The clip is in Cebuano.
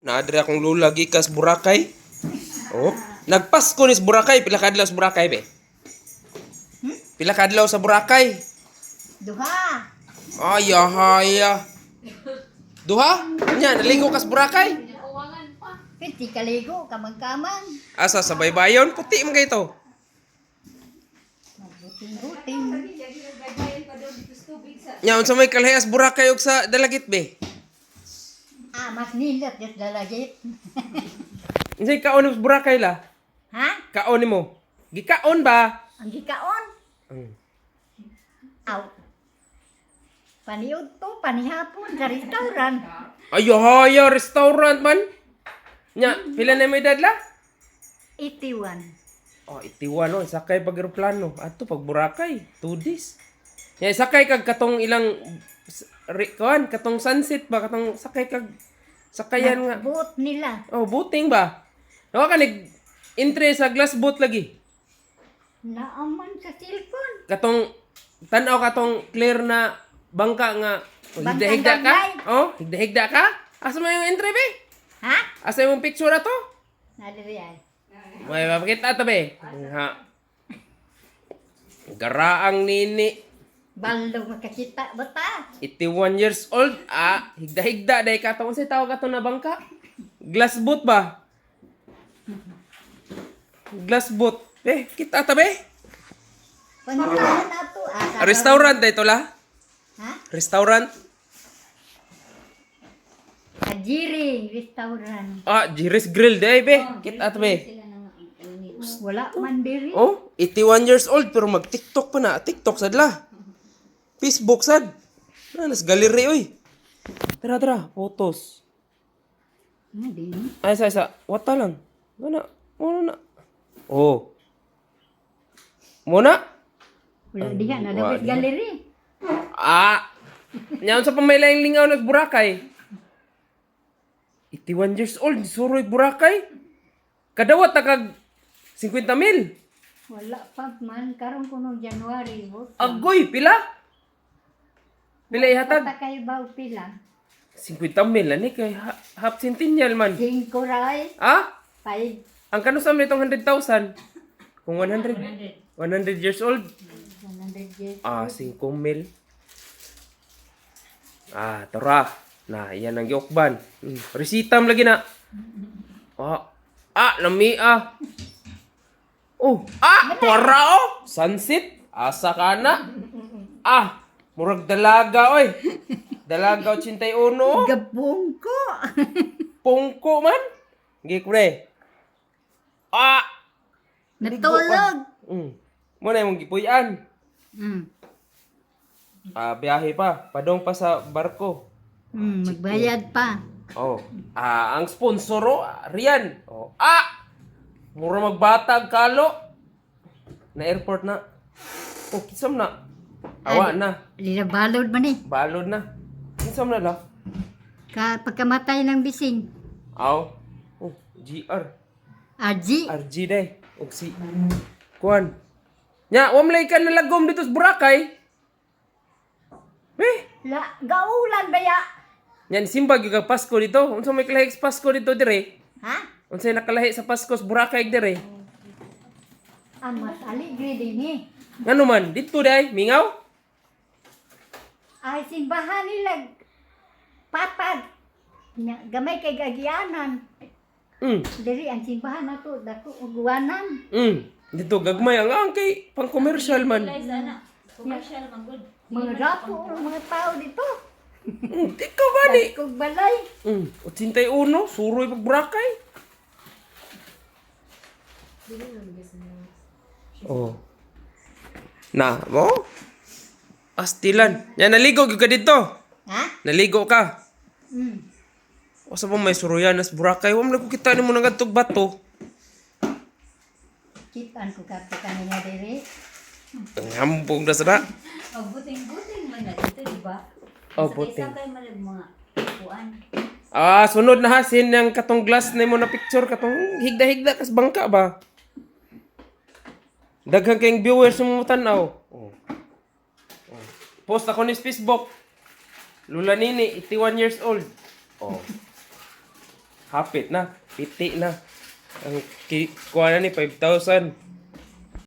Naa diri akong lula gikas Boracay. Oh, nagpasko ni sa Boracay, pila ka adlaw sa Boracay be? Pila ka adlaw sa Boracay? Duha. Ay, haya. Duha? Nya, naligo ka sa Boracay? Piti kaligo, kamang-kamang. Asa sa baybayon, puti man kay to. Buting-buting. Nya, unsa may kalahiyas Boracay ug sa Dalagit be? Ah, mas nindot just dalagit. Unsay kaon sa Boracay la? Ha? Kaon nimo? Gikaon ba? Ang gikaon. Aw. Paniud to, panihapon sa restaurant. Ay, haya, restaurant man. Nya, pila na may edad la? 81. Oh, itiwan no, sakay pag eroplano. Ato pag Boracay, 2 days. Nya sakay kag katong ilang kuan, katong sunset ba, katong sakay kag sakayan nga. Buot nila. Oh, boating ba? Nawa ka nag entry sa glass boat lagi. Naaman sa cellphone. Katong tan-aw katong clear na bangka nga oh, Bangkang higda-higda ka? gamay. Oh, higda-higda ka? Asa man yung entry be? Ha? Asa yung picture ato? Nadiri ay. May mapakita to be. Ha. Garaang nini. Baldo makakita bata. 81 years old. Ah, higda-higda dahil ka to. Unsay tawag ato na bangka? Glass boat ba? Glass boat. Eh, kita ta be. Pangunahan na to. Ah, Restaurant dahil to la. Ha? Restaurant. Ajiring restaurant. Ah, Jiris Grill dahil be. Kita ta be. Wala man diri. Oh, 81 years old pero mag-TikTok pa na. TikTok sad la. Facebook sad. Na, nas gallery oy. Tara, tara, photos. Di. Ay, isa, isa. Wata lang. Muna. Muna na. Oh. Muna? Wala diha na dapat gallery. Ah! Nyaon sa pamailayang lingaw ng Boracay. 81 years old, suroy Boracay. Kadawat na kag 50 mil. Wala pa man karon kuno January bo. Agoy, pila? Pila ihatag? Pa kay baw pila. 50 mil, ani kay half centennial man. Singko ray, Ah? five. Ang kanusam nitong 100,000? Kung 100, 100 years old, 100 years. Ah, 5 mil. Ah, tara. Na, yan ang giukban. Resitam lagi na. Ah, ah, lami ah. Oh, ah, para oh. Sunset. Asa ka na. Ah, murag dalaga oy. Dalaga 81 oh. Gabong ko. Pungko man. Gi pre. Ah, Natulog. Mo na imong gipuy-an. Ah, biyahe pa. Padong pa sa barko. Magbayad pa. Oh. Ah, ang sponsor oh, ah, Rian. Oh. Ah! Mura magbatag kalo. Na airport na. Oh, kinsam na. Awa na. Lila balod man eh. Balod na. Kinsam na la. Ka pagkamatay ng bising. Aw. Oh, GR. RG. RG day. Og si Kuan. Nya, wa man ka nalagom dito sa Boracay. Eh, La gaulan baya. nya simbag gyud kag Pasko dito. Unsa may kalahi sa Pasko dito dire? Ha? Unsay nakalahi sa Pasko sa Boracay dire? Ah, mas aligre din eh. Ngano man dito day mingaw? Ay simbahan nila patag. Nya, gamay kay gagianan. Diri ang simbahan nato dako uguanan. Dito gagmay ang kay pang commercial man. Commercial man good. Mga rapo ang mga tao dito. Ikaw gani. Kog balay. 81 suroy pag Boracay. Oh. Na, mo? Astilan. Yan naligo gyud ka dito. Ha? Naligo ka. O sa pa may suruyan nas Boracay, wa man ko kita nimo nang kadtog bato. Kitan ko kato kanina diri. Ang hambog na sa na. Oh, buting-buting man na dito, di ba? Oh, buting. Sakay man ang mga kuan. Ah, sunod na ha, sin yang katong glass na mo na picture katong higda-higda kas bangka ba. Daghan kayong viewers mo tan-aw. Oh. Oh. Post ako ni Facebook. Lula Nini, 81 years old. Oh. Hapit na. Piti na. Ang kuha na ni 5,000.